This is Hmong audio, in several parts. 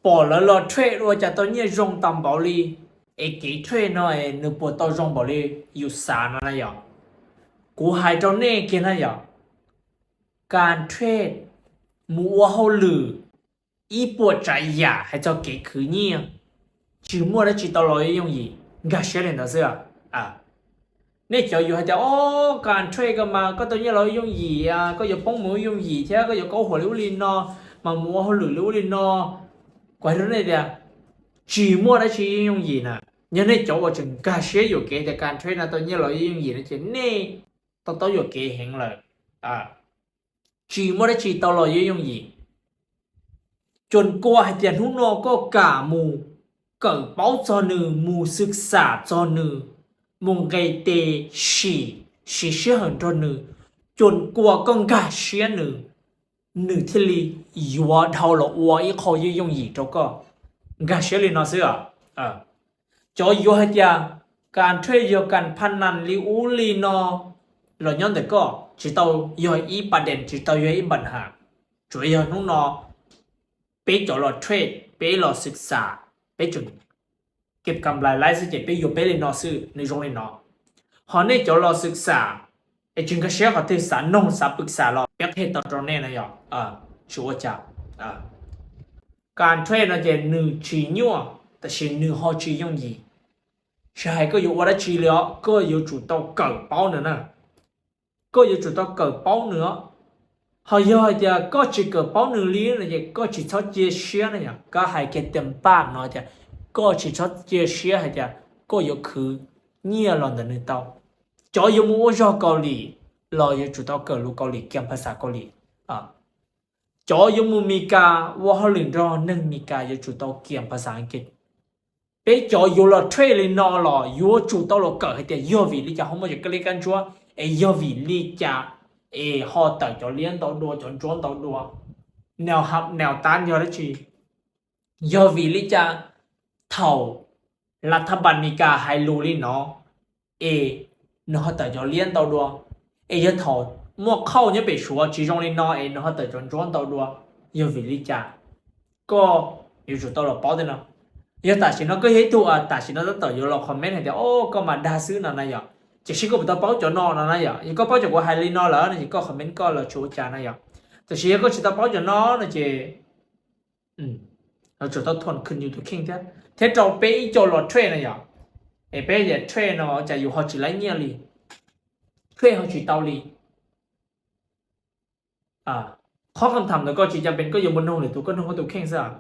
pom lawv los trade ua cas tau nyiaj zoo tau npaum li, es kev trade no es nws puas tau zoo npaum li yus xav no na yom? Kuv hais rau nej kiag na yom, kas trade mus ua hauj lwm ib puas tsav yam hais txog kev khwv nyiaj, tsis muaj dab tsi tau los yooj yim, nkag siab li ntawd xwb. Nej cov yus hais tias, o, kas trade ko mas koj tau nyiaj los yooj yim, koj yuav poob mus yooj yim thiab koj yuav kaub huam li ub li no, mas mus ua hauj lwm li ub li no, kuv hais rau nej tias, tsis muaj dab tsi yooj yim na. Yog nej cov uas tseem nkag siab yuam kev tias kas trade no tau nyiaj los yooj yim no ces nej tau taub yuam kev heev lawm. Tsis muaj dab tsi tau los yooj yim. Cua kua hais tias hnub no koj kam mus kawm paub txog nws, mus xwm xam txog nws, mus nqes tes sim, siv sij hawm nrog nws, cua kua koj nkag siab nws, nws thiaj li yuav dhau los ua ib qho yooj yooj yim rau koj. Nkag siab li no xwb os. Cov yuav hais tias kas trade yog kas pha nas li ub li no los nyob ntawm koj, tsis tau yog ib pas dees, tsis tau yog ib npam has. Tsuas yog hnub no peb cov los trade, peb los xwm xam, peb tseem kev kam lais laib xwb ces peb yuav peb li no xwb, nws zoo li no. Ho nej cov los xwm xam es tsis nkag siab qhov twg, xav noog xav pwm xam los peb qhia tau rau nej na yom. Tsis ua cas. Kas trade no ces nws tsis nyuaj, tab sis nws ho tsis yooj yim. Tsis hais koj yuav ua dab tsi li os, koj yuav tsum tau kawm paub nws na. Koj yuav tsum tau kawm paub nws os. Ho yog hais tias koj tsis kawm paub nws li no ces koj tsis txhob cia siab na yom. Koj hais kiag tias npaj no tias koj tsis txhob cia siab hais tias koj yuav khwv nyiaj los ntawm nws tau. Cov yuav mus ua zog Kaus Lim los yuav tsum tau kawm lus Kaus Lim, kiag phas xas Kaus Lim. Cov yuav mus Mes Kas ua hauj lwm nrog neeg Mes Kas yuav tsum tau kiag phas xas Askiv. Peb cov yuav los trade li no los yuav tsum tau los kawm hais tias yog vim li cas ho muaj cov kab li kab ntsuab, es yog vim li cas es ho tawm cov liab ntau dua, cov ntsuab ntau dua. Nws hab nws tab yog dab tsi? Yog vim li cas thaum Lav Thas Npas Mes Kas hais lus li no es nws ho tawm cov liab ntau dua, es yog thaum muaj qhauj nyob pem Suav tsis zoo li no es nws ho tawm cov ntsuab ntau dua? Yog vim li cas? Koj yuav tsum tau los paub tej no. Yog tam sim no koj yog ib tug tam sim no tab tom yuav los comment hais tias o koj mas dag xwb no na yom, ces seb koj puas tau paub cov no no na yom. Yog koj paub cov kuv hais li no lawm no ces koj comment koj los tsis ua cas na yom. Tab sis yog koj tsis tau paub cov no no ces yuav tsum tau thuam khwv yus tus kheej thiab, thiab rau peb ib co los trade na yom. Es peb tias trade no cas yus ho tsis laib nyiaj li, trade ho tsis tau li. Qhov kham tham ntawd koj tsis cam pees koj yuav mus noog lwm tus, koj noog koj tus kheej xwb.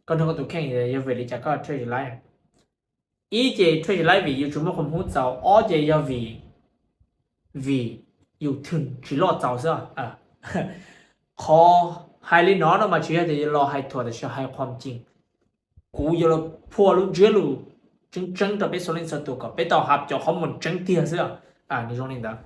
Koj noog koj tus kheej yog vim li cas koj trade tsis laib. Ib ces trade tsis laib vim yus tsis muaj qhov hub txaus, ob ces yog vim, vim yus thwm tsis loj txaus xwb. Qhov hais li no no mas tsis yog tias los hais thuam tab sis hais qhuam cees. Kuv yuav los phua lub ntsiab lus tseeb tseeb rau peb txhua leej txhua tus kom peb tau hab cov qhov muag tseeb tiag xwb. Nws zoo li ntawd.